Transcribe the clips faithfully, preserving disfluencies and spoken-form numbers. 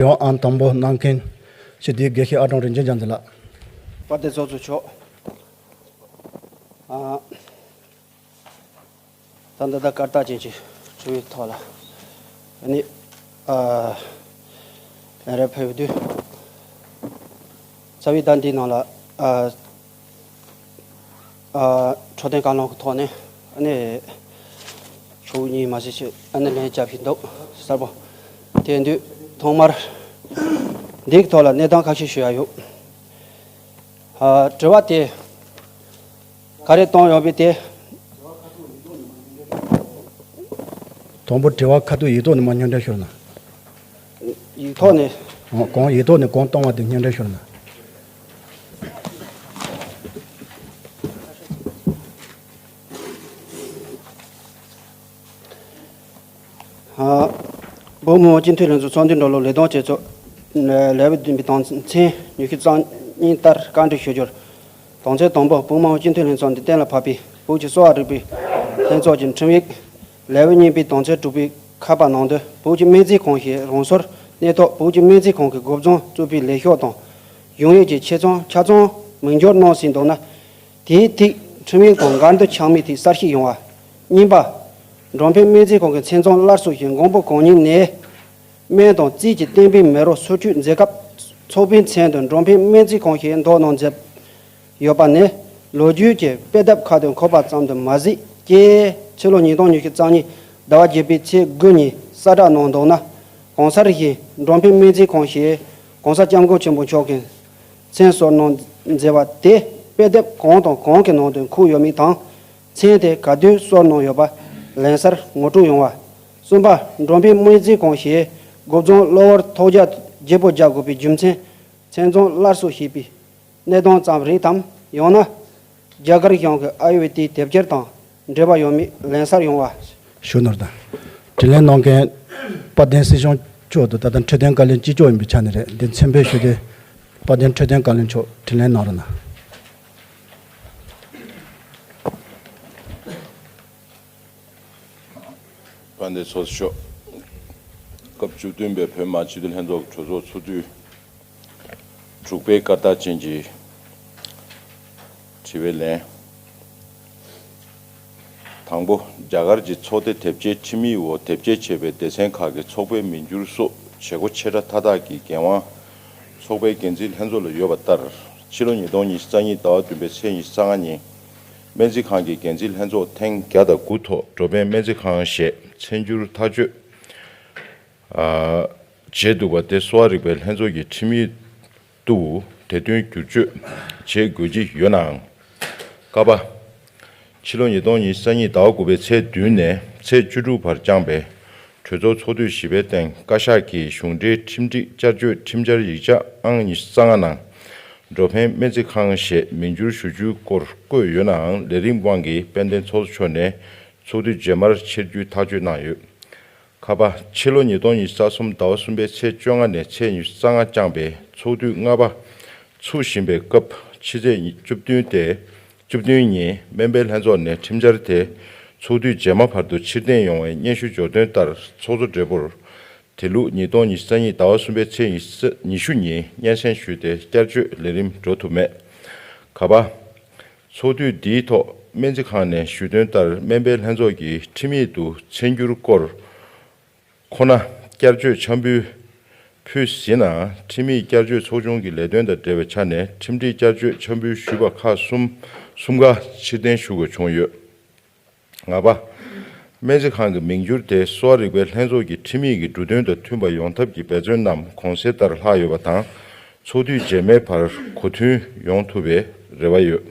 ཡང་ཨང་དང་པོ་གནང་མཁན་སྤྱི་འཐུས་དགེ་བཤེས་ཨ་ཀྲོང་རིན་ཆེན་རྒྱ་མཚོ་ལགས། དཔལ་ལྡན་ཚོགས་གཙོ་མཆོག་ཨ། ད་ལྟ་ད་སྐར་རྟགས་ཅན་གྱི་ཁྲིམས་ཡིག་ཐོག་ལ་ཨ་ནི་ཨ་ལན་རེ་ཕེབས་དུས། རྩ་བའི་ཟླ་འདིའི་ནང་ལ་ཨ། ཨ། འཕྲོད་བསྟེན་བཀའ་བློན་གྱི་ཐོག་ནས་ཨ་ནི་ཕྱོགས་གཉིས་མ་ཟད་ཅིག་ཨ་ནི་ལན་རྒྱབ་བཞིན་འདུག་གསལ་པོ། དེ་དུས་ཐོག་མར་འདིའི་ཐོག་ལ་གནས་སྟངས་ཁ་ཤས་ཞུ་ཡ་ཡོད། ཨ། དྲི་བ་དེ་ག་རེ་བཏང་ཡོད་པའི་དེ། དང་པོ་དྲི་བ་ཁ་ཐུག་ཡིག་ཐོག་ནས་མར་སྙན་སྒྲོན་ཞུ་རོགས་གནང་། ཡིག་ཐོག་ནས། གང་ཡིག་ཐོག་ནས་གང་བཏང་བ་དེ་སྙན་སྒྲོན་ཞུ་རོགས་གནང་། ཨ། བོད་མི་མང་སྤྱི་འཐུས་ལྷན་ཚོགས་ཚོགས་འདུའི་འགྲོ་ལུགས་ལས་དོན་བྱེད་ཚོགས་ལས་འགུལ་བདུན་པའི་དོན་ཚན་ཉི་ཤུ་རྩ་གཉིས་ལྟར་བཀའ་འདྲི་ཞུ་རྒྱུར། དོན་ཚན་དང་པོ། བོད་མི་མང་སྤྱི་འཐུས་ལྷན་ཚོགས་འདི་གཏན་ལ་ཕབ་པའི་བོད་ཀྱི་གསོ་བ་རིག་པའི་ལྷན་ཚོགས་ཀྱི་ཁྲིམས་ཡིག་ལེའུ་གཉིས་པའི་དོན་ཚན་དྲུག་པའི་ཁ་པ་ནང་དུ། བོད་ཀྱི་སྨན་རྩིས་ཁང་ཞེས་རང་སོར་གནས་ཐོག་བོད་ཀྱི་སྨན་རྩིས་ཁང་གི་འགོ་བརྫངས་བཙུགས་པའི་ལས་ཤོག་དང་གཞུང་ཡིག་གི་ཆེད་རྩོམ་ཆ་ཚང་མིང་སྦྱོར་གནང་ཟིན་འདུག་ན། དེའི་ཐད་ཁྲིམས་ཡིག་དང་འགལ་འདུ་ཆགས་མིན་ཐད་གསལ་བཤད་ཡོང་བ། གཉིས་པ། འགྲོ་ཕན་སྨན་རྩིས་ཁང་གི་མཚན་རྩོམ་སླར་གསོ་ཞིག་མགོན་པོ་གང་ཉིད་ནས་སྨན་དང་རྩིས་ཀྱི་གཏན་འབེབས་མེད་རུང་སོར་ཆུད་མཛད་སྐབས་ཚོགས་པའི་མཚན་དུ་འགྲོ་ཕན་སྨན་རྩིས་ཁང་ཞེས་འདོགས་གནང་མཛད་ཡོད་པ་ནི་ལོ་རྒྱུས་ཀྱི་དཔེ་དེབ་ཁག་ཏུ་འཁོད་པ་ཙམ་དུ་མ་ཟད། ཀྱེ། ཕྱི་ལོ་ཉིས་སྟོང་ཉི་ཤུ་རྩ་གཉིས་ཟླ་བ་བརྒྱད་པའི་ཚེས་དགུ་ཉིན་གསལ་བསྒྲགས་གནང་འདུག་ན། གང་སར་བཞིན་འགྲོ་ཕན་སྨན་རྩིས་ཁང་ཞེས་གོང་ས་སྐྱབས་མགོན་ཆེན་པོ་མཆོག་གིས་མཚན་གསོལ་གནང་མཛད་པ་དེ་དཔེ་དེབ་གང་དང་གང་གི་ནང་དུ་འཁོད་ཡོད་མེད་དང་། མཚན་དེ་ག་དུས་གསོལ་གནང་ཡོད་པ་ལན་གསལ་ངོ་སྤྲོད་ཡོང་བ། གསུམ་པ། འགྲོ་ཕན་སྨན་རྩིས་ཁང་ཞེས་འགོ་བརྫངས་གློ་བུར་ཐོལ་རྒྱག་བརྗེ་པོ་རྒྱག་དགོས་པའི་རྒྱུ་མཚན། མཚན་རྩོམ་སླར་གསོ་བྱས་པའི་གནད་དོན་ཙམ་རེད་དམ། ཡང་ན་རྒྱ་གར་གཞུང་གི་ཨ་ཡུར་ཝེ་ཏིའི་དེབ་སྐྱེལ་དང་འབྲེལ་བ་ཡོད་མེད་ལན་གསལ་ཡོང་བ། ཞུ་ནོར་དང་། དྲིས་ལན་གནང་མཁན་དཔལ་ལྡན་སྲིད་སྐྱོང་མཆོག་ཏུ་ད་ལྟ་འཕྲོད་བསྟེན་བཀའ་བློན་གཅིག་ལྕོགས་ཡིན་པའི་ཆ་ནས་རེད། འདི་མཚན་འབོད་ཞུ་དུས་དཔལ་ལྡན་འཕྲོད་བསྟེན་བཀའ་བློན་མཆོག་དྲིས་ལན་གནང་རོགས་གནང་། དཔལ་ལྡན་ཚོགས་གཙོ་མཆོག་སྐབས་བཅུ་བདུན་པའི་བོད་མི་མང་སྤྱི་འཐུས་ལྷན་ཚོགས་གྲོས་ཚོགས་ཚོགས་དུས་དྲུག་པའི་བཀའ་རྟགས་ཅན་གྱི་དྲི་བའི་ལན། དང་པོ། རྒྱ་གར་གྱི་ཚོགས་སྡེ་དེབ་སྐྱེལ་ཁྲིམས་ཡིག་འོག་དེབ་སྐྱེལ་བྱས་པའི་སྡེ་ཚན་ཁག་གི་ཚོགས་པའི་མིང་བསྒྱུར་སོགས་བྱེད་སྒོ་ཆེ་ཕྲ་མཐའ་དག་གི་འགན་དབང་ཚོགས་པའི་འགན་འཛིན་ལྷན་ཚོགས་ལ་ཡོད་པ་ལྟར། ཕྱི་ལོ་ཉིས་སྟོང་ཉི་ཤུ་རྩ་གཉིས་ཟླ་བ་བདུན་པའི་ཚེས་ཉི་ཤུ་རྩ་ལྔ་ཉིན། སྨན་རྩིས་ཁང་གི་འགན་འཛིན་ལྷན་ཚོགས་ཐེངས་བརྒྱ་དང་དགུ་ཐོག་འགྲོ་ཕན་སྨན་རྩིས་ཁང་ཞེས་མཚན་བསྒྱུར་ཐག་གཅོད་བྱས་འདུག་པ་དེ་གསོ་བ་རིག་པའི་ལྷན་ཚོགས་ཀྱི་ཁྲིམས་ཡིག་ཏུ་དེ་དོན་བསྒྱུར་བཅོས་བྱེད་དགོས་ཀྱི་ཡོད་ནའང་། ཀ་པ། ཕྱི་ལོ་ཉིས་སྟོང་ཉི་ཤུ་རྩ་གཉིས་ཟླ་བ་དགུ་པའི་ཚེས་བདུན་ནས་ཚེས་བཅུ་དྲུག་བར་བསྐྱངས་པའི་གྲོས་ཚོགས་ཚོགས་དུས་བཞི་པའི་སྟེང་བཀའ་ཤག་གིས་གཞུང་འབྲེལ་ཁྲིམས་སྒྲིག་བསྐྱར་བཅོས་ཁྲིམས་འཆར་ཡིག་ཆ་ཨང་ཉི་ཤུ་རྩ་ལྔ་ནང་། འགྲོ་ཕན་སྨན་རྩིས་ཁང་ཞེས་མིང་བསྒྱུར་ཞུ་རྒྱུའི་སྐོར་བཀོད་ཡོད་ནའང་ལས་རིམ་དབང་གིས་དཔལ་ལྡན་ཚོགས་གཙོ་མཆོག་ནས་ཚོགས་དུས་རྗེས་མར་ཆེར་བསྒྱུར་ཐག་གཅོད་གནང་ཡོད། ཁ་པ། ཕྱི་ལོ་ཉིས་སྟོང་ཉི་ཤུ་རྩ་གསུམ་ཟླ་བ་གསུམ་པའི་ཚེས་བཅོ་ལྔ་ནས་ཚེས་ཉི་ཤུ་རྩ་ལྔ་བསྐྱངས་པའི་ཚོགས་དུས་ལྔ་པ་ཚུགས་བཞིན་པའི་སྐབས་ཕྱི་ཚེས་བཅུ་བདུན་སྟེ། བཅུ་བདུན་ཉིན་སྨན་པའི་ལྷན་ཚོགས་ནས་ཁྲིམས་འཆར་དེ་ཚོགས་དུས་རྗེས་མ་བར་དུ་ཕྱིར་འཐེན་ཡོང་བའི་སྙན་ཞུ་འབྱོར་དོན་ལྟར་ཚོགས་གཙོ་སྦྲེལ་པོར་དེ་ལུགས་ཉིས་སྟོང་ཉི་ཤུ་རྩ་གཉིས་ཟླ་བ་གསུམ་པའི་ཚེས་ཉི་ཤུ་ཉིན་སྙན་སེང་ཞུས་ཏེ་བསྐྱར་བཅོས་ལས་རིམ་འགྲོ་ཐུབ་མེད། ཁ་པ། ཚོགས་དུས་འདིའི་ཐོག་སྨན་རྩིས་ཁང་ནས་ཞུས་དོན་ལྟར་སྨན་པའི་ལྷན་ཚོགས་ཀྱིས་ཁྲིམས་ཡིག་ཏུ་མཚན་འགྱུར་སྐོར་ཁོ་ན་བསྐྱར་བཅོས་འཆར་འབུལ་ཕུལ་ཟིན་ནའང་ཁྲིམས་ཡིག་བསྐྱར་བཅོས་ཚོགས་ཆུང་གི་ལས་དོན་དང་འབྲེལ་བའི་ཆ་ནས་ཁྲིམས་སྒྲིག་བསྐྱར་བཅོས་འཆར་འབུལ་ཞུས་པ་ཁག་གསུམ་གསུམ་ཀ་ཕྱིར་འཐེན་ཞུ་དགོས་བྱུང་ཡོད། ལྔ་པ། སྨན་རྩིས་ཁང་གི་མིང་བསྒྱུར་དེ་གསོ་བ་རིག་པའི་ལྷན་ཚོགས་ཀྱི་ཁྲིམས་ཡིག་གི་འབྲུ་དོན་དང་མཐུན་པ་ཡོང་ཐབས་ཀྱི་འབད་བརྩོན་རྣམས་གོང་གསལ་ལྟར་ལྷག་ཡོད་པ་དང་། ཚོགས་དུས་རྗེས་མའི་བར་གོ་མཐུན་ཡོང་ཐུབ་པའི་རེ་བ་ཡོད།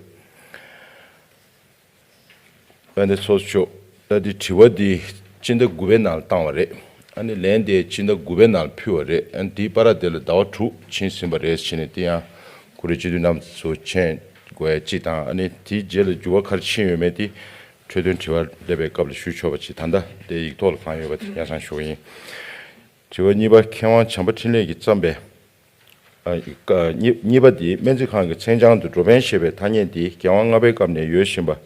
དཔལ་ལྡན་ཚོགས་གཙོ་མཆོག་ད་འདི་དྲི་བ་འདི་སྤྱི་ཟླ་དགུ་པའི་ནང་ལ་བཏང་བ་རེད། ཨ་ནི་ལན་དེ་སྤྱི་ཟླ་དགུ་པའི་ནང་ལ་ཕུལ་བ་རེད། ཨ་ནི་དེའི་བར་དེ་ལ་ཟླ་བ་དྲུག་ཕྱིན་ཟིན་པ་རེད་ཟེར་ནས་དེ་ཡང་ཁོ་རེ་སྤྱི་འཐུས་རྣམ་ཚོ་མཁྱེན་དགོས་ཡ་གཅིག་དང་། ཨ་ནི་དེའི་རྗེས་ལ་འགྱུར་བ་ག་རེ་ཕྱིན་ཡོད་མེད་དེ་འཕྲོས་དོན་དྲི་བ་སླེབས་པའི་སྐབས་ལ་ཞུ་ཆོག་པ་ཅིག་ད་ལྟ་དེ་ཡིག་ཐོག་ལ་གང་ཡོད་པ་དེ་སྙན་སེང་ཞུ་གི་ཡིན། དྲི་བ་གཉིས་པ། མཁས་དབང་བྱམས་པ་འཕྲིན་ལས་ཀྱིས་བརྩམས་པའི། ཨ། ཀ། གཉིས། གཉིས་པ་འདི་སྨན་རྩིས་ཁང་གི་མཚན་བྱང་དུ་འགྲོ་ཕན་ཞེས་པའི་ཐ་སྙད་འདི་རྒྱལ་དབང་ལྔ་པའི་སྐབས་ནས་ཡོད་བཞིན་པ་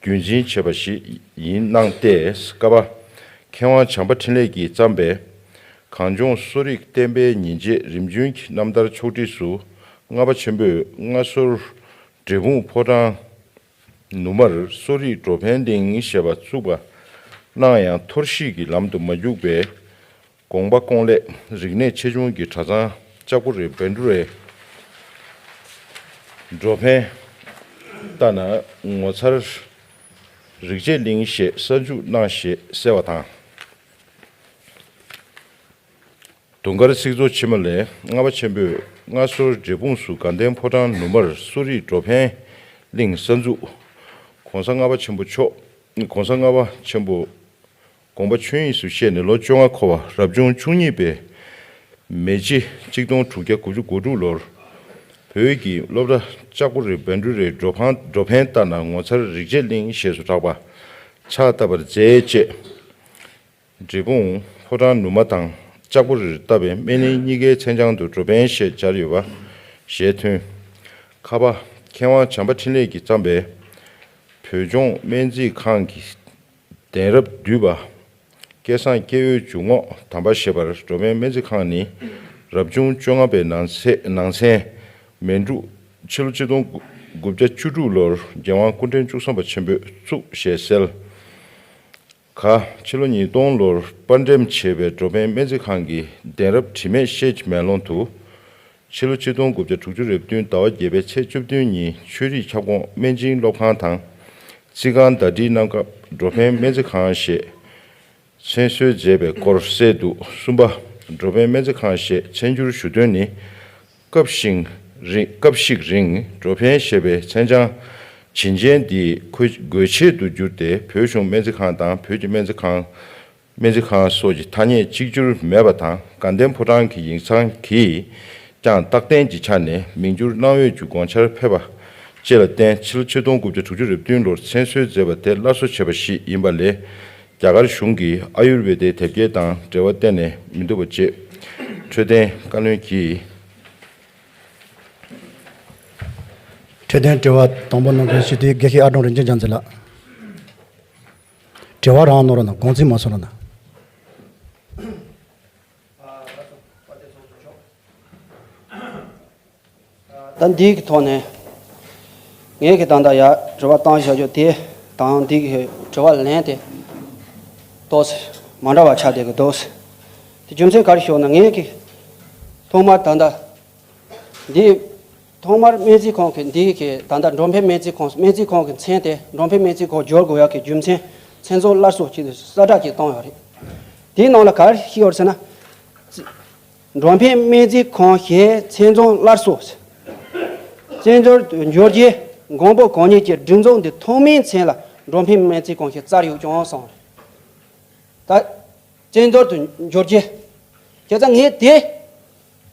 རྒྱུན་འཛིན་བྱས་པ་ཞིག་ཡིན་གནང་སྟེ། ཀ་པ། མཁས་དབང་བྱམས་པ་འཕྲིན་ལས་ཀྱིས་བརྩམས་པའི་ གངས་ལྗོངས་གསོ་རིག་བསྟན་པའི་ཉིན་བྱེད་རིམ་བྱོན་གྱི་རྣམ་ཐར་ཕྱོགས་བསྒྲིགས་སུ། ལྔ་པ་ཆེན་པོས་མངའ་གསོལ་འབྲས་སྤུངས་ཕོ་བྲང་ནུབ་མར་གསོ་རིག་འགྲོ་ཕན་གླིང་ཞེས་པ་བཙུགས་པ་གནང་ཡང་། འཐོར་བཤིག་གི་ལམ་དུ་མ་རྒྱུག་པའི་དགོངས་པ་སྐོང་སླད། རིག་གནས་ཆེ་ཆུང་གི་གྲྭ་ཚང་ལྕགས་པོ་རི་བཻ་ཌཱུརྱའི་འགྲོ་ཕན་ལྟ་ན་ངོ་མཚར་རིག་བྱེད་གླིང་ཞེས་གསར་འཇུག་གནང་ཞེས་གསལ་བ་དང་། དུང་དཀར་ཚིག་མཛོད་ཕྱི་མ་ལས། ལྔ་པ་ཆེན་པོས་མངའ་གསོལ་འབྲས་སྤུངས་སུ་དགའ་ལྡན་ཕོ་བྲང་ནུབ་མར་གསོ་རིག་འགྲོ་ཕན་གླིང་གསར་འཛུགས། ༸གོང་ས་ལྔ་པ་ཆེན་པོ་མཆོག ༸གོང་ས་ལྔ་པ་ཆེན་པོ་དགོངས་པ་ཆོས་དབྱིངས་སུ་གཤེགས་ནས་ལོ་བཅོ་ལྔ་འཁོར་བ་རབ་བྱུང་བཅུ་གཉིས་པའི་མེ་བྱི་གཅིག་སྟོང་དྲུག་བརྒྱ་དགུ་བཅུ་གོ་དྲུག་ལོར། བོད་ཀྱི་སློབ་གྲྭ་ལྕགས་པོ་རི་བཻ་ཌཱུརྱའི་འགྲོ་ཕན་འགྲོ་ཕན་ལྟ་ན་ངོ་མཚར་རིག་བྱེད་གླིང་ཞེས་སུ་གྲགས་པ་ཕྱག་བཏབ་པར་མཛད་ཅེས། འབྲས་སྤུངས་ཕོ་བྲང་ནུབ་མ་དང་ལྕགས་པོ་རིར་བཏབ་པའི་སྨན་གླིང་གཉིས་ཀའི་མཚན་བྱང་དུ་འགྲོ་ཕན་ཞེས་སྦྱར་ཡོད་པ་ཞལ་ཐོན། ཁ་པ། མཁས་དབང་བྱམས་པ་འཕྲིན་ལས་ཀྱིས་བརྩམས་པའི་བོད་ལྗོངས་སྨན་རྩིས་ཁང་གི་གདན་རབས་བསྡུས་པ། སྐལ་བཟང་སྐྱེ་བོའི་འཇུག་ངོགས་དམ་པ་ཞེས་པར། འགྲོ་ཕན་སྨན་རྩིས་ཁང་ནི་རབ་བྱུང་བཅོ་ལྔ་པའི་ནང་ཚན་ནང་ཚན་མན་ཌུ། ཕྱི་ལོ་ཆིག་སྟོང་དགུ་བརྒྱ་བཅུ་དྲུག་ལོར་རྒྱལ་དབང་སྐུ་ཕྲེང་བཅུ་གསུམ་པ་ཆེན་པོས་བཙུགས་ཞེས་གསལ། ག་ཕྱི་ལོ་ཉིས་སྟོང་ལོར་པར་འགྲེམས་བྱས་པའི་འགྲོ་ཕན་སྨན་རྩིས་ཁང་གི་གདན་རབས་དྲི་མེད་ཤེལ་གྱི་མེ་ལོང་དུ། ཕྱི་ལོ་ཆིག་སྟོང་དགུ་བརྒྱ་དྲུག་ཅུ་རེ་བདུན་ཟླ་བ་བརྒྱད་པའི་ཚེས་བཅུ་བདུན་ཉིན་ཆོས་རིག་ཁྱབ་ཁོངས་སྨན་སྦྱིན་སློབ་ཁང་དང་རྩིས་ཁང་ཟླ་སྒྲིལ་གནང་སྐབས་འགྲོ་ཕན་སྨན་རྩིས་ཁང་ཞེས་མཚན་གསོལ་མཛད་པའི་སྐོར་གསལ་འདུག་གསུམ་པ། འགྲོ་ཕན་སྨན་རྩིས་ཁང་ཞེས་མཚན་བསྒྱུར་ཞུ་དོན་ནི། སྐབས་ཤིག་རིང་སྐབས་ཤིག་རིང་འགྲོ་ཕན་ཞེས་པའི་མཚན་བྱང་བྱིན་ཅན་འདི་ཁོའི་དགོས་ཆེད་དུ་བསྒྱུར་ཏེ། བོད་གཞུང་སྨན་རྩིས་ཁང་དང་བོད་ཀྱི་སྨན་རྩིས་ཁང་། སྨན་རྩིས་ཁང་སོགས་ཀྱི་ཐ་སྙད་གཅིག་གྱུར་མེད་པ་དང་། དགའ་ལྡན་ཕོ་བྲང་གི་ཡིག་ཚང་གིས་ཀྱང་རྟག་བརྟན་གྱི་ཆ་ནས་མིང་བསྒྱུར་གནང་འོས་ཀྱི་དགོངས་འཆར་ཕེབས་པ་བཅས་ལ་བརྟེན། ཕྱི་ལོ་ཆིག་སྟོང་དགུ་བརྒྱ་དྲུག་ཅུ་རེ་བདུན་ལོར་མཚན་གསོལ་མཛད་པ་དེ་སླར་གསོ་བྱས་པ་ཞིག་ཡིན་པ་ལས། རྒྱ་གར་གཞུང་གིས་ཨ་ཡུར་ཝེ་དའི་དེབ་སྐྱེལ་དང་འབྲེལ་བ་གཏན་ནས་མི་འདུག་པ་བཅས། འཕྲོད་བསྟེན་བཀའ་བློན་གྱིས། འཕྲོད་བསྟེན་དྲི་བ་དང་པོ་གནང་མཁན་སྤྱི་འཐུས་དགེ་བཤེས་ཨ་ཀྲོང་རིན་ཆེན་རྒྱ་མཚོ་ལགས། དྲི་བ་རང་གནང་རོགས་གནང་། དགོངས་ཚུལ་མ་གསུང་རོགས་གནང་། ད་འདི་གི་ཐོག་ནས་ངས་ཀྱི་ད་ལྟ་ཡ་དྲི་བ་བཏང་བཞག་རྒྱུ་དེ་དང་འདི་གི་དྲི་བ་ལན་དེ་ཏོག་ཙམ་མ་འདྲ་བ་ཆགས་བསྡད་ཀྱི་འདུག་དེ་རྒྱུ་མཚན་ག་རེ་ཞུ་ན། ངས་ཀྱི་ཐོག་མར་ད་ལྟ་འདི་ཐོག་མར་སྨན་རྩིས་ཁང་གི་འདི་གི་ད་ལྟ་འགྲོ་ཕན་སྨན་རྩིས་ཁང་། སྨན་རྩིས་ཁང་གི་མཚན་དེ་འགྲོ་ཕན་སྨན་རྩིས་ཁང་བསྒྱུར་དགོས་ཡག་གི་རྒྱུ་མཚན་མཚན་ཚོགས་སླར་གསོ་བྱས་ཏེ་གསལ་བསྒྲགས་ཅིག་བཏང་ཡོད་རེད། དེའི་ནང་ལ་ག་རེ་བཤད་ཡོད་ཟེར་ན། འགྲོ་ཕན་སྨན་རྩིས་ཁང་ཞེས་མཚན་ཚོགས་སླར་གསོ། བཙན་འབྱོར་དུ་འབྱོར་རྗེས་མགོན་པོ་གང་ཉིད་ཀྱི་སྒྲིག་འཛུགས་འདི་ཐོག་མའི་མཚན་ལ་འགྲོ་ཕན་སྨན་རྩིས་ཁང་ཞེས་བསྩལ་ཡོད་ཀྱང་གསུངས་རེད། ད་བཙན་འབྱོར་དུ་འབྱོར་རྗེས། བྱས་ཙང་ངས་དེ་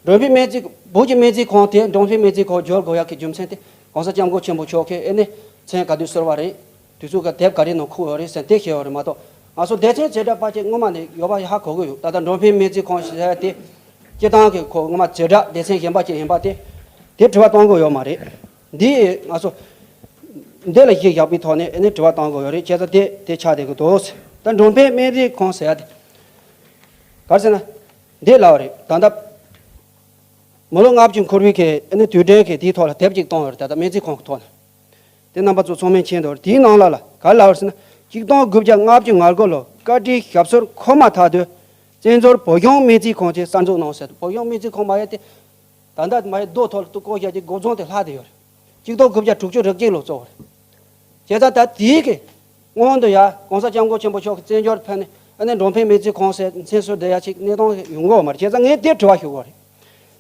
འགྲོ་ཕན་སྨན་རྩིས། བོད་ཀྱི་སྨན་རྩིས་ཁང་དེ་འགྲོ་ཕན་སྨན་རྩིས་ཁང་བསྒྱུར་དགོས་ཡག་གི་རྒྱུ་མཚན་དེ་གོང་ས་སྐྱབས་མགོན་ཆེན་པོ་མཆོག་གིས་ཨེ་ནས་མཚན་ག་དུས་གསོལ་བ་རེད། དུས་ཚོད་ག་དེབ་ག་རེ་ནང་ཁུག་ཡོད་རེད་ཟེར་དེ་བཤད་ཡོད་རེད་མ་གཏོགས། ང་ཚོ་སྡེ་ཚན་བྱེ་བྲག་ཕལ་ཆེར་སྔོན་མ་ནས་ཡོད་པ་ཧ་གོ་གི་ཡོད། ད་ལྟ་འགྲོ་ཕན་སྨན་རྩིས་ཁང་ཟེར་ཡ་དེ་སྤྱིར་བཏང་གི་ཁོ་སྔོན་མ་བྱེ་བྲག་སྡེ་ཚན་གཞན་པ་ཅིག་ཡིན་པ་དེ་དེ་དྲི་བ་གཏོང་དགོས་ཡོད་མ་རེད། འདི་ང་ཚོ་འདི་ལ་གཞི་བཞག་པའི་ཐོག་ནས་ཨེ་ནས་དྲི་བ་གཏོང་དགོས་ཡོད་རེད། བྱས་ཙང་དེ་དེ་ཆགས་བསྡད་ཀྱི་འདུག་ད་འགྲོ་ཕན་སྨན་རྩིས་ཁང་ཟེར་ཡ་དེ་ག་རེ་ཟེར་ན། འདི་ལབ་པ་རེད། ད་ལྟ་མི་ལོ་ལྔ་བཅུ་འཁོར་བའི་གི་ཨ་ནི་དུས་དྲན་གྱི་དེའི་ཐོག་ལ་དེབ་ཅིག་བཏང་ཡོད་རེད། ད་ལྟ་སྨན་རྩིས་ཁང་གི་ཐོག་ནས། དེ་རྣམ་པ་ཚོ་ཚང་མས་མཁྱེན་འདུག་དེའི་ནང་ལ་ལ་ག་རེ་ལབ་ཡོད་ཟེར་ན། གཅིག་སྟོང་དགུ་བརྒྱ་ལྔ་བཅུ་ང་དགུ་ལོ་བཀའ་ཁྲིའི་ཞབས་སོར་འཁོད་མ་ཐག་ཏུ་བཙན་འབྱོར་བོད་གཞུང་སྨན་རྩིས་ཁང་ཅེས་གསར་འཛུགས་གནང་ཟེར། བོད་གཞུང་སྨན་རྩིས་ཁང་མ་ཡིན་ཏེ། ད་ལྟ་མ་ཡི་རྡོ་ཐོག་ལ་ཏུ་བཀོད་བཞག་ཅིག་འགོ་རྫོང་དེ་ལྷག་བསྡད་ཡོད་རེད། གཅིག་སྟོང་དགུ་བརྒྱ་དྲུག་ཅུ་རེ་གཅིག་ལོ་གཙོ་བོར། བྱས་ཙང་ད་དེའི་གི་སྔོན་དུ་ཡ་༸གོང་ས་༸སྐྱབས་མགོན་ཆེན་པོ་མཆོག་གི་བཙན་བྱོལ་ཕེབས་ནས་ཨ་ནི་འགྲོ་ཕན་སྨན་རྩིས་ཁང་ཟེར་མཚན་གསོལ་བསྡད་ཡ་ཅིག་གནས་སྟངས་ཡོང་གི་ཡོད་མ་རེད། བྱས་ཙང་ངས་དེ་དྲི་བ་ཞུ་དགོས་རེད།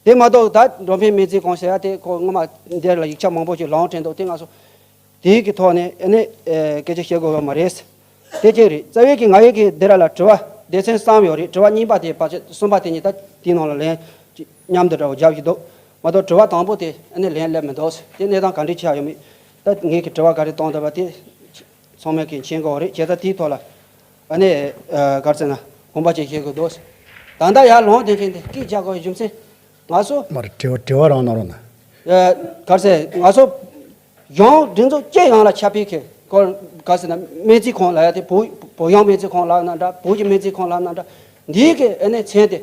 དེ་མ་གཏོགས་ད་འགྲོ་ཕན་སྨན་རྩིས་ཁང་ཟེར་ཡ་དེ་ཁོ་སྔོན་མ་འདིར་ལ་ཡིག་ཆ་མང་པོ་ཞིག་ལོངས་སྤྲད་འདུག་དེ་ང་ཚོ་དེའི་གི་ཐོག་ནས་ཨ་ནི་སྐད་ཆ་བཤད་དགོས་ཡོད་མ་རེད། དེ་གཅིག་རེད། རྩ་བའི་གི་ང་ཡི་གི་འདི་ར་ལ་དྲི་བ་སྡེ་ཚན་གསུམ་ཡོད་རེད། དྲི་བ་གཉིས་པ་དེ་ཕལ་ཆེར་གསུམ་པ་དེ་གཉིས་ད་དེའི་ནང་ལ་ལན་མཉམ་དུ་འདྲ་བོ་རྒྱབ་ཀྱི་འདུག་མ་གཏོགས་དྲི་བ་དང་པོ་དེ་ཨ་ནི་ལན་སླེབས་མི་འདུག་དེ་གནས་སྟངས་ག་འདྲ་ཆགས་ཡོད་མེད། ད་ངས་གི་དྲི་བ་ག་རེ་བཏང་འདུག་པ་དེ་ཚང་མས་གི་མཁྱེན་གི་ཡོད་རེད། བྱས་ཙང་དེའི་ཐོག་ལ་ཨ་ནི་ག་རེ་ཟེར་ན་དགོངས་པ་ཅིག་བཞེས་དགོས་འདུག་ད་ལྟ་ཡར་ལོངས་དེ་མཁན་དེ་སྐད་རྒྱག་དགོས་རྒྱུ་མཚན་ང་ཚོ། མར་དྲི་བ་དྲི་བ་རང་གནང་རོགས་གནང་། ཨ། ག་རེ་ཟེར། ང་ཚོ་གཞུང་སྒྲིག་འཛུགས་སྤྱི་ཡོངས་ལ་ཁྱབ་པའི་གི་སྐོར་ག་རེ་ཟེར་ན་སྨན་རྩིས་ཁང་ལབ་ཡ་དེ་བོད་བོད་གཞུང་སྨན་རྩིས་ཁང་ལབ་ན་འདྲ། བོད་ཀྱི་སྨན་རྩིས་ཁང་ལབ་ན་འདྲ། འདིའི་གི་ཨ་ནི་མཚན་དེ་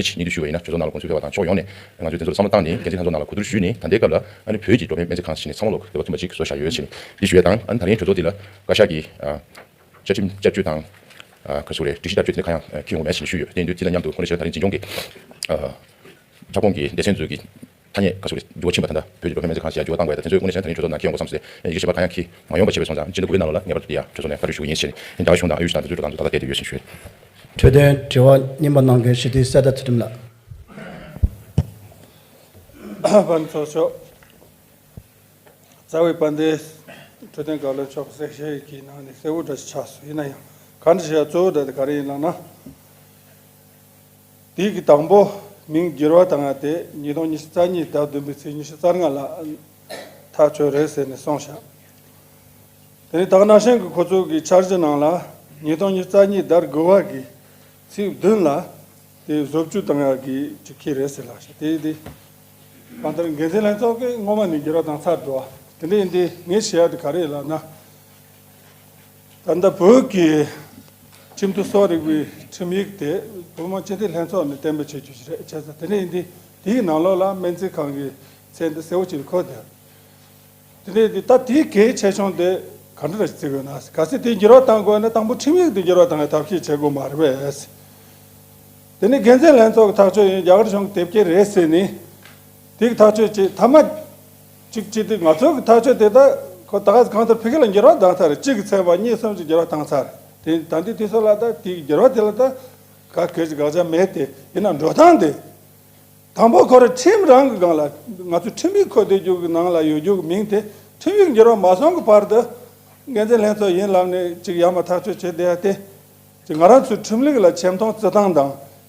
རེ་ཆེ་སྙིང་བསྡུས་ཞུས་པ་ཡིན་ན། གྲོས་ཚོགས་ནང་ལ་དགོངས་ཚུལ་ཕེབས་པ་དང་ཕྱོགས་ཡོངས་ནས་ང་ཚོས་དེ་ཚོ་ལ་བསམ་བློ་བཏང་ནས་འགན་འཛིན་ལྷན་ཚོགས་ནང་ལ་གོ་བསྡུར་ཞུས་ནས། ད་ལྟའི་སྐབས་ལ་ཨ་ནི་བོད་ཀྱི་འགྲོ་ཕན་སྨན་རྩིས་ཁང་ཞིག་ནས་ཚང་མ་ལོག་དེ་བ་མཐུན་པ་ཅིག་བཟོ་བཞག་ཡོད་ཟེར་ནས་འདི་ཞུ་ཡས་དང་། ཨ་ནི་ད་རིང་གྲོས་ཚོགས་འདི་ལ་བཀའ་ཤག་གིས་ཨ། བཅའ་ཁྲིམས་བསྐྱར་བཅོས་དང་། ཨ་ག་ཟེར་རེད། སྒྲིག་གཞི་བསྐྱར་བཅོས་དེ་འདྲ་གང་ཡང་ཨ་འཁྱེར་ཡོང་མེད་ཅེས་ཞུས་ཡོད། དེ་ཡིན་དུས་དེ་དང་མཉམ་དུ་ཁོང་ཁྲོ་ཆེ་ད་རིང་འཛིན་སྐྱོང་གི་ཨ་ཁྱབ་ཁོངས་ཀྱི་སྡེ་ཚན་ཚོ་གི་ཐ་སྙད་ག་ཟེར་རེད། འགྱུར་བ་ཕྱིན་པ་ད་ལྟ་བོད་ཀྱི་འགྲོ་ཕན་སྨན་རྩིས་ཁང་ཞིག་ཡར་འགྱུར་བ་བཏང་དགོས་ཡ་དང་དེ་ཚོའི་དངོས་གནས་བྱས་ན་ད་རིང་གྲོས་ཚོགས་ནང་འཁྱེར་ཡོང་དགོས་བསམ་སོང་ཙང་ཡིག་ཆ་ཞིབ་པ་གང་ཡང་འཁྱེར་མ་ཡོང་པ་བྱས་པས་སོང་ཙང་སྤྱི་ཟླ་དགུ་པའི་ནང་ལོགས་ལ་ངེས་པར་དུ་དེ་ཡར་གྲོས་ཚོགས་ནས་བཀའ་འཁྲོལ་ཞུ་གི་ཡིན་ཞེས་ནས་ད་ག་ཞུ་དང་གཡུ་ཞུ་དང་དེ་ཚོ་དང་ད་ལྟ་བལྟས་ཏེ་ཡོད་ཅེས་ཞུས། གྲོས་དོན་དྲི་བ་གཉིས་པ་གནང་མཁན་ཞི་བདེའི་གསལ་བརྡ་ཚུལ་ཁྲིམས་ལགས། དཔལ་ཚོགས་མཆོག་རྩ་བའི་དཔལ་ལྡན་འཕྲོད་བསྟེན་བཀའ་བློན་མཆོག་གསལ་བཤད་ཀྱི་ནང་ནས་གསལ་བོ་འདྲ་ཞིག་ཆགས་སོང་། ཡིན་ན་ཡང་ག་འདྲ་ཞིག་གཙོ་བོ་འདྲ་དེ་ག་རེ་ཡིན་ལབ་ན། དེའི་གི་དང་པོ་མིང་འགྱུར་བ་བཏང་ཡ་དེ་ཉིས་སྟོང་ཉི་ཤུ་རྩ་གཉིས་ཟླ་བདུན་པའི་ཚེས་ཉི་ཤུ་རྩ་ལྔ་ལ་ཐག་གཅོད་རེད་ཟེར་ནས་གསུངས་ཤག་དེ་ནས་ད་ག་ནང་བཞིན་གྱི་ཁོ་ཚོ་གི་འཆར་གཞི་ནང་ལ་ཉིས་སྟོང་ཉི་ཤུ་རྩ་གཉིས་ཟླ་དགུ་པ་གི་ཚེས་བདུན་ལ་དེ་བཟོ་བཅོས་བཏང་ཡག་གི་ཅིག་ཁེལ་རེད་ཟེར་ལབ་ཤག་དེ་དེ་གང་ལྟར་འགན་འཛིན་ལྷན་ཚོགས་ཀྱིས་སྔོན་མ་ནས་འགྱུར་བ་བཏང་ཚར་འདུག་དེ་འདྲ་ཡིན་དུས་ངས་བཤད་ཡག་དེ་ག་རེ་ལབ་ན། ད་ལྟ་བོད་ཀྱི་ཁྲིམས་མཐུན་སོགས་རིག་པའི་ཁྲིམས་ཡིག་དེ་བོད་མི་སྤྱི་འཐུས་ལྷན་ཚོགས་ནས་གཏན་འབེབས་བྱེད་རྒྱུ་ཞིག་རེད། བྱས་ཙང་དེ་འདྲ་ཡིན་དུས་དེའི་ནང་ལོགས་ལ་སྨན་རྩིས་ཁང་གི་མཚན་དེ་གསལ་བོ་ཅིག་འཁོད་དེ། དེ་ནས་ད་དེའི་གལ་ཆེ་ཆུང་དེ་ག་འདྲ་རེད་བརྩི་དགོས་ན། གལ་སྲིད་དེ་འགྱུར་བ་གཏང་དགོས་ན་དང་པོ་ཁྲིམས་ཡིག་དེ་འགྱུར་བ་གཏང་བའི་ཐབས་ཤེས་བྱེད་དགོས་མ་རེད་པས། དེ་ནས་འགན་འཛིན་ལྷན་ཚོགས་ཀྱི་ཐག་གཅོད་ཡིན། རྒྱ་གར་གཞུང་གི་དེབ་སྐྱེལ་རེད་ཟེར་ནས་དེ་གི་ཐག་གཅོད་བྱས། མཐའ་མ་གཅིག་བྱས་དུས་ང་ཚོ་གི་ཐག་གཅོད་དེ་ད་ཁོ་ད་ག་གང་ལྟར་ཕ་གི་ལ་འགྱུར་བ་གཏང་ཚར་རེད། གཅིག་གི་ཚེས་པ་གཉིས་གསུམ་གྱི་འགྱུར་བ་གཏང་ཚར་རེད། དེ་ད་འདི་དུས་ཚོད་ལ་ད་དེ་གི་འགྱུར་བ་དེ་ལ་ད་ག་གལ་ཆེ་དགག་བྱ་མེད་དེ། ཡིན་ན་འགྲོ་སྟངས་དེ། དང་པོ་ཁོ་རང་ཁྲིམས་རང་གི་སྒང་ལ་ང་ཚོ་ཁྲིམས་ཡིག་འཁོད་བསྡད་རྒྱུ་གི་ནང་ལ་ཡོད་རྒྱུ་གི་མིང་དེ་ཁྲིམས་ཡིག་འགྱུར་བ་མ་སོང་གི་བར་དུ་འགན་འཛིན་ལྷན་ཚོགས་ཡིན་ལབ་ནས་ཅིག་ཡར་མར་ཐག་གཅོད་བྱས་བསྡད་ཡ་དེ་ཅིག་ང་རང་ཚོའི་ཁྲིམས་ལུགས་ལ་ཆེ་མཐོང་བརྩི་སྟངས་དང་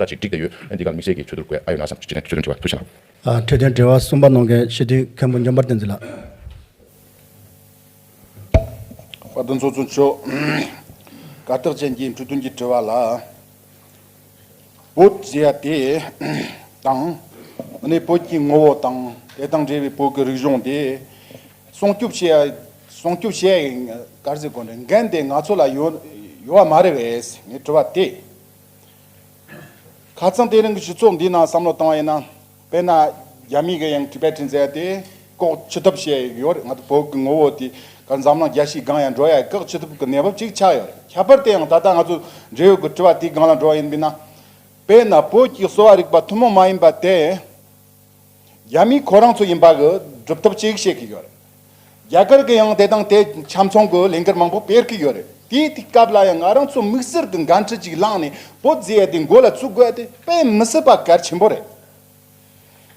ལྟ་ཅིག་འགྲིག་བསྡད་ཡོད། ཨ་འདི་ག་ལ་དམིགས་བསལ་གྱི་ཆོས་བསྡུར་དགོས་ཨ་ཡོད་ན་བསམ། སྤྱི་བཏང་ཆོས་བསྡུར་དྲི་བ་ཐུགས་ཆེ་གནང་། ཨ། འཕྲོད་བསྟེན་དྲི་བ་གསུམ་པ་གནང་མཁན་སྤྱི་འཐུས་མཁན་པོ་འཇམ་དཔལ་བསྟན་འཛིན་ལགས། དཔལ་ལྡན་ཚོགས་གཙོ་མཆོག། བཀའ་རྟགས་ཅན་གྱི་འཕྲོད་བསྟེན་གྱི་དྲི་བ་ལ། བོད་ཟེར་ཡ་དེ་དང་། ཨ་ནི་བོད་ཀྱི་ངོ་བོ་དང་དེ་དང་འབྲེལ་བའི་བོད་ཀྱི་རིག་གཞུང་དེ་སྲུང་སྐྱོབ་བྱེད་ཡ། སྲུང་སྐྱོབ་བྱེད་ཡ་ག་རེ་ཟེར་དགོས་རེད། འགན་དེ་ང་ཚོ་ལ་ཡོད་ཡོད་པ་མ་རེད་པས། ངའི་དྲི་བ་དེ། ཁ་སང་དེ་རིང་གི་སྤྱི་ཚོགས་འདིའི་ནང་བསམ་བློ་བཏང་བ་ཡིན་ན། དཔེར་ན་རྒྱ་མི་གི་ཡང་ཊི་བེ་ཊན་ཟེར་ཡ་དེ་བཀག་ཅི་ཐུབ་བྱེད་ཡོད་རེད། ང་ཚོ་བོད་ཀྱི་ངོ་བོ་དེ་ག་འཛམ་གླིང་རྒྱལ་སྤྱིའི་སྒང་ཡང་འགྲོ་ཡ་བཀག་ཅི་ཐུབ་ཀྱི་གནས་བབ་ཅིག་ཆགས་ཡོད་རེད། ཁྱད་པར་དུ་ཡང་ད་ལྟ་ང་ཚོ་འབྲེལ་ཡོད་ཀྱི་དྲི་བ་དེའི་སྒང་ལ་འགྲོ་བ་ཡིན་པས་ན། དཔེར་ན་བོད་ཀྱི་གསོ་བ་རིག་པ་ཐུན་མོང་མ་ཡིན་པ་དེ་རྒྱ་མི་ཁོ་རང་ཚོ་ཡིན་པ་གི་སྒྲུབ་ཐབས་ཅིག་བྱེད་ཀྱི་ཡོད་རེད། རྒྱ་གར་གྱི་ཡང་དེ་དང་དེ་ཆ་མཚུངས་ཀྱི་ལས་འགུལ་མང་པོ་སྤེལ་གྱི་ཡོད་རེད། དེའི་དུས་སྐབས་ལ་ཡང་ང་རང་ཚོ་དམིགས་བསལ་གྱི་འགན་འཁྲི་ཅིག་བླངས་ནས་བོད་ཟེར་ཡ་དེ་མགོ་ལ་ཚུགས་དགོས་ཡ་དེ་དཔེ་མི་སྲིད་པ་གལ་ཆེན་པོ་རེད།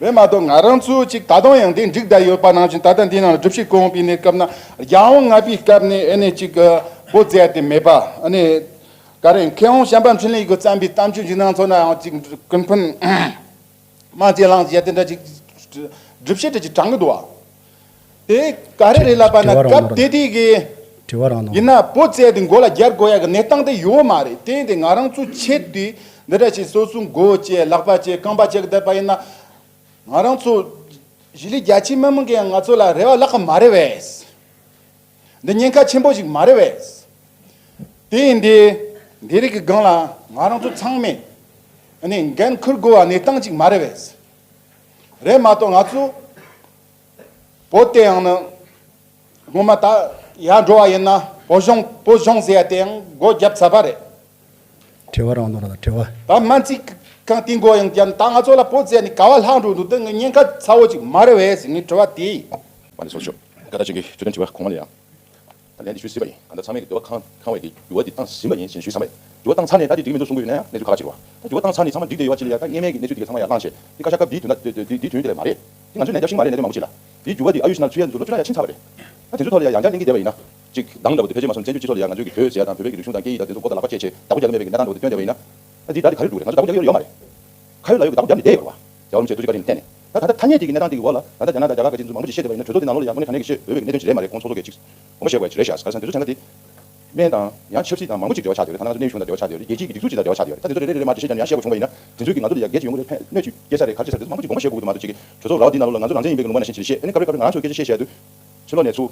རེད་མ་གཏོགས་ང་རང་ཚོ་ཅིག་ད་དུང་ཡང་དེ་འགྲིག་བསྡད་ཡོད་པ་ནང་བཞིན། ད་ལྟ་འདི་ནང་སྒྲུབ་བྱེད་གོང་འཕེལ་གནས་སྐབས་ན་རྒྱལ་དབང་ལྔ་པའི་སྐབས་ནས་ཨེ་ནས་ཅིག་བོད་ཟེར་ཡ་དེ་མེད་པ། ཨ་ནས་ག་རེ་མཁས་དབང་བྱམས་པ་འཕྲིན་ལས་ཀྱིས་བརྩམས་པའི་གཏམ་རྒྱུད་ཅིག་ནང་ཚོ་ན་ཡང་ཅིག་ཀུན་ཕན། མ་ཅེ་ལང་ཡ་དེ་འདྲ་ཅིག་སྒྲུབ་བྱེད་འདྲ་ཅིག་དྲངས་གི་འདུག་བ། དེ་ག་རེ་རེད་ལབ་པ་ན། དྲི་བ་རང་སྐབས་ནོར་དེ་དུས་ཀྱི་དྲི་བ་རང་ནོར་ཡིན་ན་བོད་ཟེར་དེ་མགོ་ལ་རྒྱག་དགོས་ཡ་གི་གནས་སྟངས་དེ་ཡོད་མ་རེད། དེ་ཡིན་དེ་ང་རང་ཚོ་ཆེད་དུ་འདི་འདྲ་ཅིག་སོ་སོའི་མགོ་བཅད་ལག་པ་བཅད་རྐང་པ་བཅད་གི་བསྡད་པ་ཡིན་ན། ང་རང་ཚོ་གཞིས་ལུས་རྒྱ་ཆེའི་མི་མང་གིས་ཡང་ང་ཚོ་ལ་རེ་བ་ལག་གི་མ་རེད་པས། འདི་ཉེན་ཁ་ཆེན་པོ་ཞིག་མ་རེད་པས། དེ་ཡིན་དེ་འདི་རིགས་ཀྱི་སྒང་ལ་ང་རང་ཚོ་ཚང་མས་ཨ་ནི་འགན་འཁུར་དགོས་པ་གནས་སྟངས་ཅིག་མ་རེད་པས། རེད་མ་གཏོགས་ང་ཚོ་བོད་དེ་ཡང་ནི་སྔོན་མ་ད་ཡར་འགྲོ་བ་ཡིན་ན་བོད་གཞུང་བོད་གཞུང་ཟེར་ཡ་དེ་ཡང་སྒོ་བརྒྱབ་ཚར་བ་རེད། དྲི་བ་རང་ནོར་ལ་དྲི་བ། ད་སྨན་རྩིས་ཁང་དེའི་མགོ་ཡང་བརྒྱབ། ད་ང་ཚོ་ལ་བོད་ཟེར་ནས་ག་བ་ལྷག་འགྲོ་འདུག་དེ་ངའི་ཉེན་ཁ་ཚ་བོ་ཅིག་མ་རེད་པས་ཟེར་ངའི་དྲི་བ་དེ། དཔལ་ལྡན་ཚོགས་གཙོ་མཆོག། བཀའ་རྟགས་ཅན་གྱི་ཆོས་དོན་དྲི་བ་གོང་མ་ལ་ཡང་ད་ལན་དེ་ཞུས་སྲིད་པ་ཡིན། གང་ལྟར་ཚང་མས་ཀྱི་འདོད་པ་ཁེངས་ཁེངས་པའི་གི་འགྱུར་བ་འདི་བཏང་ཟིན་པ་ཡིན་ཞེས་ཞུས་ཚར་བ་ཡིན། འགྱུར་བ་བཏང་ཚར་ནས་ད་དེ་འགྲིག་མི་འདུག་གསུང་གི་ཡོད་ན་ཡང་གནས་ཚུལ་ཁག་ཁག་ཅིག་རེད་བ། ད་འགྱུར་བ་བཏང་ཚར་ནས་ཚང་མ་འགྲིག་བསྡད་ཡོད་པ་ཅིག་ལ་ཡ་ད་སྔོན་མའི་གི་གནས་ཚུལ་དེ་ག་ཚང་མ་ཡར་བླངས་བྱས་དེ་བཀའ་ཤག་སྐབས་འདིའི་དུས་ན་དེ་དེ་དེ་དེའི་དུས་དེ་ལས་མ་རེད། དེ་ང་ཚོའི་ལན་རྒྱག་ཤིང་མ་རེད་གནས་སྟངས་མ་འགྲིག་ལ། དེའི་འགྱུར་བ་དེ་ཨ་ཡུ་ཤི་ན་ཚུལ་ཡ་འདི་ཚོ་ལོ་བཅུ་ཕྲག་ཡ་ཕྱིན་ཚར་བ་རེད། ད་དེ་ཚོའི་ཐོག་ལ་ཡ་ཡང་བསྐྱར་གླེང་གི་བསྡད་པ་ཡིན་ན་ཅིག་དང་འདྲ་བོ་དེ་ཕལ་ཆེར་མ་སོང་བཙན་བྱོལ་སྤྱི་ཚོགས་ལ་ཡ་ང་ཚོའི་གི་བོད་ཟེར་ཡ་དང་བོད་པའི་གི་རིག་གཞུང་དང་སྐད་ཡིག་དང་དེ་ཚོ་མགོ་དང་ལག་པ་བཅད་བྱས་བདག་པོ་རྒྱག་གི་མེད་པའི་གི་གནས་སྟངས་འདྲ་བོ་དེ་སྟོན་བསྡད་པ་ཡིན་ན། ད་དེ་ད་རེས་ག་རེ་འགྲོ་རེད། ང་ཚོ་བདག་པོ་རྒྱག་ཡ་ཡོད་མ་རེད། ཁ་ཡོད་ལག་ཡོད་ཀྱི་བདག་པོ་རྒྱབ་ནས་བསྡད་ཡོད་རེད་བ། རྒྱལ་བ་རིན་པོ་ཆེ་ཐུགས་རྗེ་བཀའ་དྲིན་བརྟེན་ནས། ད་ད་ལྟ་ཐ་སྙད་དེ་གི་གནས་སྟངས་དེ་གི་འོག་ལ་ད་ལྟ་རྒྱ་ནག་དང་རྒྱ་གར་གྱི་སྤྱི་འཐུས་མང་པོ་ཞིག་བཤད་བསྡད་པ་ཡིན་ན་གྲོས་ཚོགས་དེ་ནང་ལོགས་ལ་ཡ་དངོས་གནས་དྲང་གནས་ཀྱི་བཤད་འོས་པའི་གི་གནད་དོན་ཅིག་རེད་མ་རེད། ཁོང་ཚོགས་གཙོ་གིས་ཅིག་དགོངས་པ་བཞེས་དགོས་ཡ་ཅིག་རེད་ཤག་ག་རེ་ཟེར་ན་དེ་ཚོ་བྱས་ན་དེ། སྨན་དང་ཡང་ཆབ་སྲིད་དང་མང་པོ་ཅིག་འབྲེལ་བ་ཆགས་བསྡད་ཡོད་རེད། ད་ང་ཚོ་གནས་ཡུལ་གཞུང་དང་འབྲེལ་བ་ཆགས་བསྡད་ཡོད་རེད། རྒྱལ་སྤྱིའི་གི་སྒྲིག་འཛུགས་ཅིག་དང་འབྲེལ་བ་ཆགས་བསྡད་ཡོད་རེད། ད་དེ་ཚོ་རེ་རེ་རེ་རེ་མར་འགྲེལ་བཤད་བྱས་ནས་ཡང་བཤད་དགོས་བྱུང་བ་ཡིན་ན་དེ་ཚོ་གི་རེ་རེ་རེ་མར་གནོད་ཅིག་སྐྱེལ་ས་རེད། ག་རེ་ཟེར་ཟེར་ན་ཡང་བཤད་དགོས་བྱུང་བ་ཡིན་ན་དེ་ཚོ་གི་གྲོས་ཚོགས་ར་བ་འདིའི་ནང་ལོགས་ལ་ང་ཚོ་རང་བཙན་ཡིན་པའི་གི་ལུང་པ་ནང་བཞིན་བྱེད་ཤེས། ཨ་ནི་སྐབས་རེ་སྐབས་རེ་ང་རང་ཚོ་སྐད་ཆ་བཤད་བཤད་དུས་ཕྱི་ལོགས་ནས་ཚུར་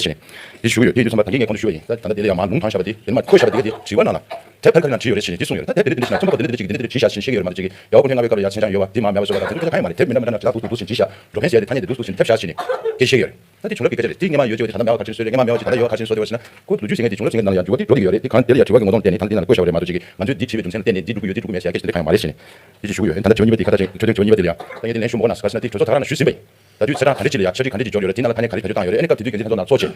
རེད་ཟེར་ནས། འདི་ཞུ་གི་ཡོད། དེ་ཡིན་དུས་ཙམ་པ་ད་གིན་ངས་གོང་དུ་ཞུ་བ་ཡིན། ད་ད་ལྟ་དེ་ལ་ཡང་མར་ལུང་དྲངས་བཞག་པ་དེ་དེ་མ་བཀོད་བཞག་པ་དེ་ག་དེ་དྲི་བ་གནང་ལ། དེབ་ཕར་ཁ་ལ་དྲིས་ཡོད་རེད་ཟེར་ནས་འདི་གསུངས་ཡོད་རེད། ད་དེབ་དེ་འདི་འདི་ཞིག་ན་ཚོགས་པ་དེ་འདི་འདི་ཅིག་འདི་འདི་ཅིག་བྱས་ཤག་ཟེར་ཤེས་ཀྱི་ཡོད་རེད་མ་གཏོགས་ཅིག་ཡ་གོང་ཁྱེད་རྣམ་པའི་སྐབས་ལ་ཡ་མཚན་བྱང་ཡོད་པ་དེ་མ་མེད་པ་བཟོ་བ་དང་དེ་ཚོ་ཁྱེད་ཀྱི་ཁ་ཡ་མ་རེད། དེབ་མི་འདྲ་མི་འདྲ་ནང་ཇི་ལྟར་འདུག་འདུག་འདུག་ཟེར་བྲིས་ཤག་འགྲོ་ཕན་ཟེར་ཡ་དེ་ཐ་སྙད་དེ་འདུག་འདུག་ཟེར་ཐེབས་ཤག་ཟེར་ནས་སྐད་ཆ་བཤད་ཀྱི་ཡོད་རེད། ད་དེ་བྱུང་རབས་ཀྱི་སྐད་ཆ་རེད། དེ་སྔ་མ་ཡོད་ཅེས་ད་ད་ལྟ་ཡོད་ག་ཅིག་སོ་ཡོད་སྔ་མ་ཡོད་ཅེས་ད་ལྟ་ཡོད་ག་ཅིག་སོ་ཡོད་ཟེར་ན་ཁོ་ལོ་རྒྱུས་ཟེར་མཁན་དེ་བྱུང་རབས་ཅིག་ནས་ནང་ལ་ཡང་འགྱུར་བ་དེ་འགྲོ་བ་དེ་འགྲོ་བ་གི་ཡོད་རེད། དེ་གང་དེ་ལ་ཡང་དྲི་བ་གི་ངོ་གདོང་བསྟན་ནས་ཐ་སྙད་དེ་ལ་བཀོད་བཞག་པ་རེད་མ་གཏོགས་ཅིག་ང་ཚོས་འདི་བྲིས་པའི་རྒྱུ་མཚན་ལ་བརྟེན་ནས་འདི་འགྲོ་གི་ཡོད་འདི་འགྲོ་གི་མེད་ཟེར་ཡ་སྐད་ཆ་དེ་གང་ཡང་མ་རེད་ཟེར་ནས། དེ་ཅིག་ཞུ་གི་ཡོད། ད་ལྟ་དྲི་བ་གཉིས་པ་དེ་ཁ་ཐག་ཅིག་འཕྲོས་དོན་དྲི་བ་གཉིས་པ་དེ་ལ་ཡང་ད་ངས་དེ་ལན་གཞུང་མང་པོ་ནང་ཟ་ཟ་ན་དེ་གྲོས་ཚོགས་ཚོགས་ར་ནང་ཞུས་ཟིན་པ་ཡིན། ད་དུས་ཚོད་ཚེ་གྲངས་ག་རེ་ཅིག་ལ་ཡ་ཕྱག་བྲིས་ག་འདྲ་ཅིག་འབྱོར་ཡོད་རེད། དེ་ནང་ལ་ཐ་སྙད་ག་འདྲ་ཅིག་ཐ་སྙད་དུ་ནང་ཚོགས་བྱེད།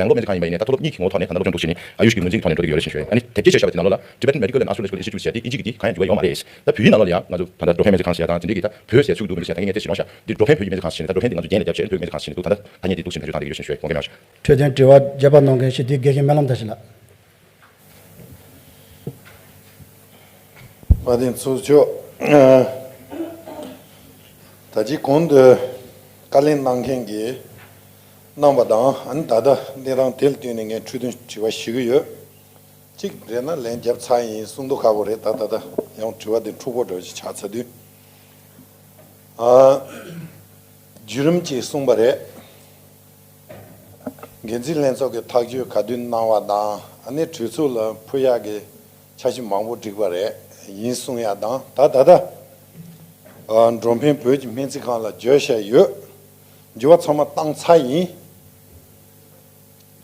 སྦེང་ལོར་སྨན་རྩིས་ཁང་ཡིན་པ་ཡིན་ནའི་ད་མཐོ་སློབ་གཉིས་ཀྱི་ངོ་བོ་ཐོག་ནས་ད་ལྟ་སློབ་སྦྱོང་འགྲོ་བཞིན་ནས་ཨ་ཡུཤ་གི་ངོས་འཛིན་གྱི་ཐོག་ནས་འགྲོ་བསྡད་ཀྱི་ཡོད་རེད་ཞེས་ཞུ་ཡས། ཨ་ནི་དེབ་སྐྱེལ་བྱས་པ་དེ་ནང་ལོགས་ལ་Tibetan Medical and Astrological Institute ཟེར་ཡ་དེ་དབྱིན་ཇི་གི་དེ་གང་ཡང་འགྱུར་བ་ཡོང་མ་རེད། ད་བོད་ཡིན་ནང་ལོགས་ལ་ཡང་ང་ཚོ་ད་ལྟ་འགྲོ་ཕན་སྨན་རྩིས་ཁང་ཟེར་ཡ་དང་དེ་འདྲའི་གི་ད་བོད་ཟེར་ཡ་ཚུགས་འདུག་མི་འདུག་ཟེར་ཡ་ད་ངས་ངས་དེ་ཞིག་རང་ཤག་འདི་འགྲོ་ཕན་བོད་ཀྱི་སྨན་རྩིས་ཁང་ཟེར་ནས་ད་འགྲོ་ཕན་དེ་ང་ཚོ་རྒྱན་ལ་རྒྱབ་བྱས་བོད་སྨན་རྩིས་ཁང་ཟེར་ནས་འདུག་ད་ལྟ་ཐ་སྙད་དེ་འདུག་ཟེར་ནས་ཞུ་དང་དེ་གི་ཡོད་རེད་ཞེས་ཞུ་ཡས། དགོངས་དག་ཞུ། འཕྲོད་བསྟེན་དྲི་བ་བརྒྱད་པ་གནང་མཁན་ཞི་བདེ་དགེ་བཤེས་སྨོན་ལམ་བཀྲ་ཤིས་ལགས། དཔལ་ལྡན་ཚོགས་གཙོ། ཨ། ད་ཅི་གོང་དུ་བཀའ་ལན་གནང་མཁན་གྱིས་གནང་བ་དང་ཨ་ནི་ད་ལྟ་གནས་སྟངས་དེ་ལ་བསྟུན་ནས་ངས་འཕྲོས་དོན་དྲི་བ་ཞུ་གི་ཡོད། གཅིག་རེད་ན་ལན་བརྒྱབ་ཚར་ཡིན་གསུང་མདོག་ཁ་པོ་རེད། ད་ད་ལྟ་ཡང་དྲི་བ་དེ་འཁྲུག་པོ་འདྲ་ཞིག་ཆགས་ཚར་དུས། ཨ། བརྒྱུད་རིམ་གཅིག་གསུངས་པ་རེད། འགན་འཛིན་ལྷན་ཚོགས་ཀྱིས་ཐག་གཅོད་ག་དུས་གནང་བ་དང་ཨ་ནི་གྲོས་ཚོགས་ལ་ཕུལ་ཡག་གི་འཆར་གཞི་མང་པོ་བསྒྲིགས་པ་རེད། ཡིན་གསུང་ཡག་དང་ད་ད་ལྟ་ཨ་འགྲོ་ཕན་བོད་ཀྱི་སྨན་རྩིས་ཁང་ལ་བརྗོད་བཞག་ཡོད། འགྱུར་བ་ཚང་མ་བཏང་ཚར་ཡིན།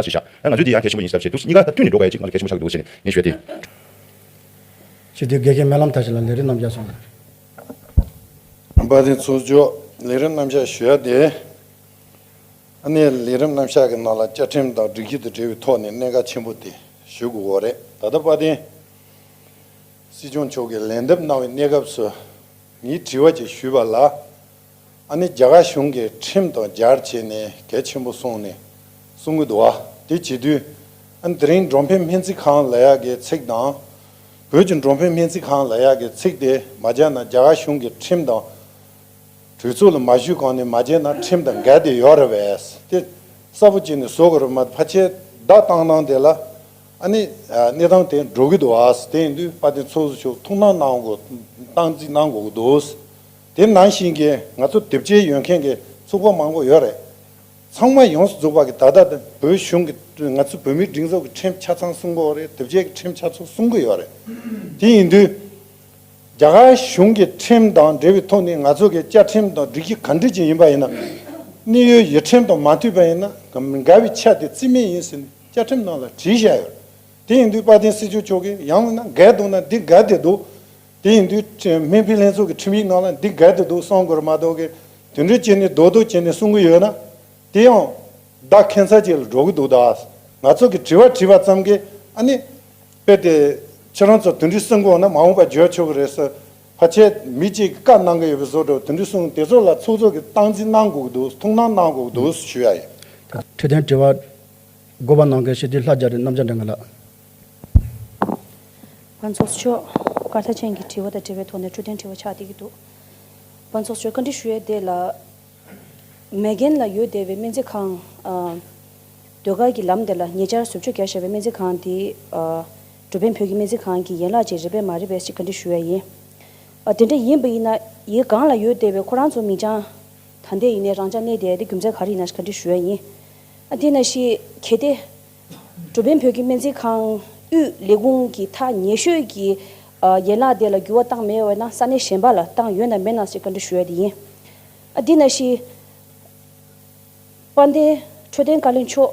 ཕར་ཕྱིན་བཞག་ཨ་ང་ཚོའི་འདི་ཡང་གལ་ཆེན་པོ་ཡིན་ཟེར་བྱས་དུས་གཉིས་ཀ་མཐུན་ནས་འགྲོ་དགོས་ཡ་ཅིག་ང་ལ་གལ་ཆེན་པོ་ཆགས་ཀྱི་འདུག་ཟེར་ནས་ངས་ཞུ་ཡ་དེ། ཞུ་དེ་དགེ་རྒན་སྨོན་ལམ་མཐའ་ཞིག་ལ་ལས་རིམ་རྣམ་གཞག་སོང་། དཔལ་ལྡན་ཚོགས་གཙོ་ལས་རིམ་རྣམ་གཞག་ཞུ་ཡ་དེ། ཨ་ནི་ལས་རིམ་རྣམ་གཞག་གི་ནང་ལ་བཅའ་ཁྲིམས་དང་སྒྲིག་གཞི་དང་འབྲེལ་བའི་ཐོག་ནས་གནད་འགག་ཆེན་པོ་དེ་ཞུ་དགོས་པ་རེད། ད་ལྟ་དཔལ་ལྡན་སྲིད་སྐྱོང་མཆོག་གིས་ལན་འདེབས་གནང་བའི་གནས་སྐབས་སུ་ངས་དྲི་བ་ཅིག་ཞུས་པ་ལ། ཨ་ནི་རྒྱ་གར་གཞུང་གིས་ཁྲིམས་དང་སྦྱར་བྱས་ནས་གལ་ཆེན་པོ་སོང་ནས་གསུང་གི་འདུག་བ། དེ་བྱེད་དུས་ཨ་ནི་དེ་རིང་འགྲོ་ཕན་སྨན་རྩིས་ཁང་ལབ་ཡག་གི་ཚིག་དང་། བོད་ཀྱི་འགྲོ་ཕན་སྨན་རྩིས་ཁང་ལབ་ཡག་གི་ཚིག་དེ་མ་སྦྱར་ན་རྒྱ་གར་གཞུང་གི་ཁྲིམས་དང་གྲོས་ཚོགས་ལ་མ་ཞུས་གོང་ནས་མ་བྱས་ན་ཁྲིམས་དང་འགལ་ཏེ་ཡོད་རེད་པས། དེ་གསལ་པོ་བྱས་ནས་བཟོ་དགོས་རེད་མ་གཏོགས་ཕལ་ཆེར་བརྡ་བཏང་སྟངས་དེ་ལ་ཨ་ནི་གནས་སྟངས་དེ་འགྲོ་གི་འདུག་ཨ། དེ་ཡིན་དུས་དཔལ་ལྡན་ཚོགས་གཙོ་མཆོག་ཐུགས་སྣང་གནང་དགོས། སྟངས་འཛིན་གནང་དགོས་ཀྱི་འདུག་དེ་ནང་བཞིན་གྱི་ང་ཚོ་དེབ་སྐྱེལ་ཡོད་མཁན་གྱི་ཚོགས་པ་མང་པོ་ཡོད་རེད། ཚང་མ་ཡོངས་སུ་རྫོགས་པ་གི་ད་ལྟ་དེ་བོད་གཞུང་གི་ང་ཚོ་བོད་མིའི་སྒྲིག་འཛུགས་ཀྱི་ཁྲིམས་ཆ་ཚང་སྲུང་གི་ཡོད་རེད། དེབ་སྐྱེལ་གྱི་ཁྲིམས་ཆ་ཚང་སྲུང་གི་ཡོད་རེད། དེ་ཡིན་དུས་རྒྱ་གར་གཞུང་གི་ཁྲིམས་དང་འབྲེལ་བའི་ཐོག་ནས་ང་ཚོ་གི་བཅའ་ཁྲིམས་དང་སྒྲིག་གཞི་ག་འདྲ་ཅིག་ཡིན་པ་ཡིན་ན། གནད་ཡོད་ཡིག་ཁྲིམས་དང་མ་མཐུན་པ་ཡིན་ན་འགལ་བའི་ཆ་དེ་རྩིས་མེད་ཡིན་ཟེར་ནས་བཅའ་ཁྲིམས་ནང་ལ་བྲིས་བཞག་ཡོད། དེ་ཡིན་དུས་དཔལ་ལྡན་སྲིད་སྐྱོང་མཆོག་གིས་ཡང་ན་འགལ་འདུག་ན་འདི་འགལ་ཏེ་འདུག་དེ་ཡིན་དུས་སྨན་པའི་ལྷན་ཚོགས་ཀྱི་ཁྲིམས་ཡིག་ནང་ལ་འདི་འགལ་ཏེ་འདུག་གསུང་དགོས་རེད་མ་གཏོགས་ཀྱི་དེ་འདྲ་བྱས་ནས་རྡོག་རྡོག་བྱས་ནས་གསུང་གི་ཡོད་ན། དེ་ཡང་བརྡ་ཁྱད་མཚར་ཅིག་ལ་འགྲོ་གི་འདུག་ད་ང་ཚོ་གི་དྲི་བ་དྲིས་པ་ཙམ་གྱིས་ཨ་ནི་དཔེ་དེ་ཁྱེད་རང་ཚོ་དེ་འདྲ་གསུང་དགོས་ན་མ་འོངས་པ་བརྗོད་ཆོག་གི་རེད་ཟེར། ཕལ་ཆེར་མི་གཅིག་གིས་བཀའ་གནང་གི་ཡོད་པའི་བཟོ་འདྲ་དེ་འདྲ་གསུང་དེ་ཚོ་ལ་ཚོགས་གཙོ་གིས་སྟངས་འཛིན་གནང་དགོས་ཀྱི་འདུག་ཐུགས་སྣང་གནང་དགོས་ཀྱི་འདུག་ཞུ་ཡ་ཡིན། འཕྲོད་བསྟེན་དྲི་བ། དགོངས་པ་གནང་མཁན་ཞི་བདེ་ལྷ་རྒྱ་རི་རྣམ་རྒྱལ་འདྲ་ང་ལགས། དཔལ་ཚོགས་མཆོག་སྐར་ཐག་ཅན་གྱི་དྲི་བ་དང་འབྲེལ་བའི་ཐོག་ནས་འཕྲོད་བསྟེན་དྲི་བ་ཆགས་བསྡད་ཀྱི་འདུག་དཔལ་ཚོགས་མཆོག་བཀའ་འདྲི་ཞུ་ཡས་དེ་ལ། མེག་གྷན་ལ་ཡོད་བསྡད་པའི་སྨན་རྩིས་ཁང་། ཨ། ཟློས་གར་གྱི་ལམ་དེ་ལ་ཉེ་ཆར་ཟུར་འཇོག་བརྒྱབ་བཞག་པའི་སྨན་རྩིས་ཁང་དེ། ཨ། འགྲོ་ཕན་བོད་ཀྱི་སྨན་རྩིས་ཁང་གི་ཡན་ལག་ཅིག་རེད་པས་མ་རེད་པས་ཞེས་བཀའ་འདྲི་ཞུ་ཡས་ཡིན། ཨ། དེ་འདྲ་ཡིན་པ་ཡིན་ན་ཡིན་གང་ལ་ཡོད་བསྡད་པའི་ཁོ་རང་ཚོ་མིང་བྱང་། ད་ལྟའི་ཡིན་ནའི་རང་འཇགས་གནས་བསྡད་དེ་རྒྱུ་མཚན་ག་རེ་ཡིན་ན་ཞེས་བཀའ་འདྲི་ཞུ་ཡས་ཡིན། ཨ། དེ་ནང་བཞིན་གལ་ཏེ། འགྲོ་ཕན་བོད་ཀྱི་སྨན་རྩིས་ཁང་དབུས་ལས་ཁུངས་ཀྱི་ཐག་ཉེ་ཤོས་ཀྱི་ཨ་ཡན་ལག་དེ་ལ་འགྱུར་བ་བཏང་མེད་པ་ན་ས་གནས་གཞན་པ་ལ་བཏང་ཡོད་ན་མེད་ན་ཞེས་བཀའ་འདྲི་ཞུ་ཡ་དེ་ཡིན། ཨ་འདི་ནང་བཞིན་དཔལ་ལྡན་འཕྲོད་བསྟེན་བཀའ་བློན་མཆོག་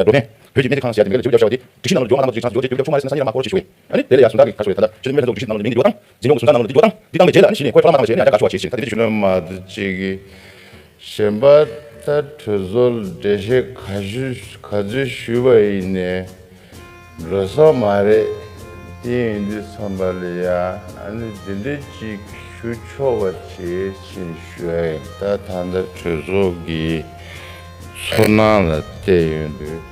ཡ་འགྲོ་མཁན་བོད་ཀྱི་སྨན་རྩིས་ཁང་ཟེར་ཡ་དེ་འགན་ལ་ཇུས་འགོད་རྒྱབ་བཞག་པ་དེ་སྒྲིག་གཞི་ནང་ལ་འགྱུར་བ་གནང་དང་ཇུས་ཆགས་འགྱུར་བ་ཆེ་བྱུང་བ་ཕྱོགས་མ་རེད་ཟེར་ན་ས་ཡིན་ལ་མ་སྐོར་ཞིག་ཞུ་བས། ཨ་ནི་དེ་ལ་ཡ་ཟུར་ལྟ་གི་ཁ་ཤོ་རེ་ད་ལྟ་ཕྱི་ནང་མི་ཚོགས་སྒྲིག་གཞི་ནང་ལ་མི་འདི་འགྲོ་དང་འཛིན་སྐྱོང་གི་ཟུར་ལྟ་ནང་ལ་འདི་འགྲོ་དང་འདི་དང་མི་བྱེད་ལ་ཨ་ནི་ཕྱི་ནས་ཁོས་ཕ་མ་ཐང་བྱེད་ནས་ཡ་ཅག་ག་ཤོ་བ་བྱེད་ཞེས་ད་འདི་འདྲ་ཞུ་ན། མ་འདི་གཅིག་གི་གཞན་པ་ད་གྲོས་ཚོགས་ལ་འགྲེལ་བཤད་ག་ཞུ་ག་ཚོད་ཞུས་པ་ཡིན་ནས་འགྲོ་ས་མ་རེད། དེ་ཡིན་དུས་ཙམ་པ་ལ་ཡ་ཨ་ནི་འདི་འདྲ་ཅིག་ཞུ་ཆོག་པ་བྱེད་ཅེས་ཞུ་ཡ་ཡིན། ད་ད་ལྟ་གྲོས་ཚོགས་ཀྱི་ཚོར་སྣང་ལ་བལྟས་ཡོང་དུས་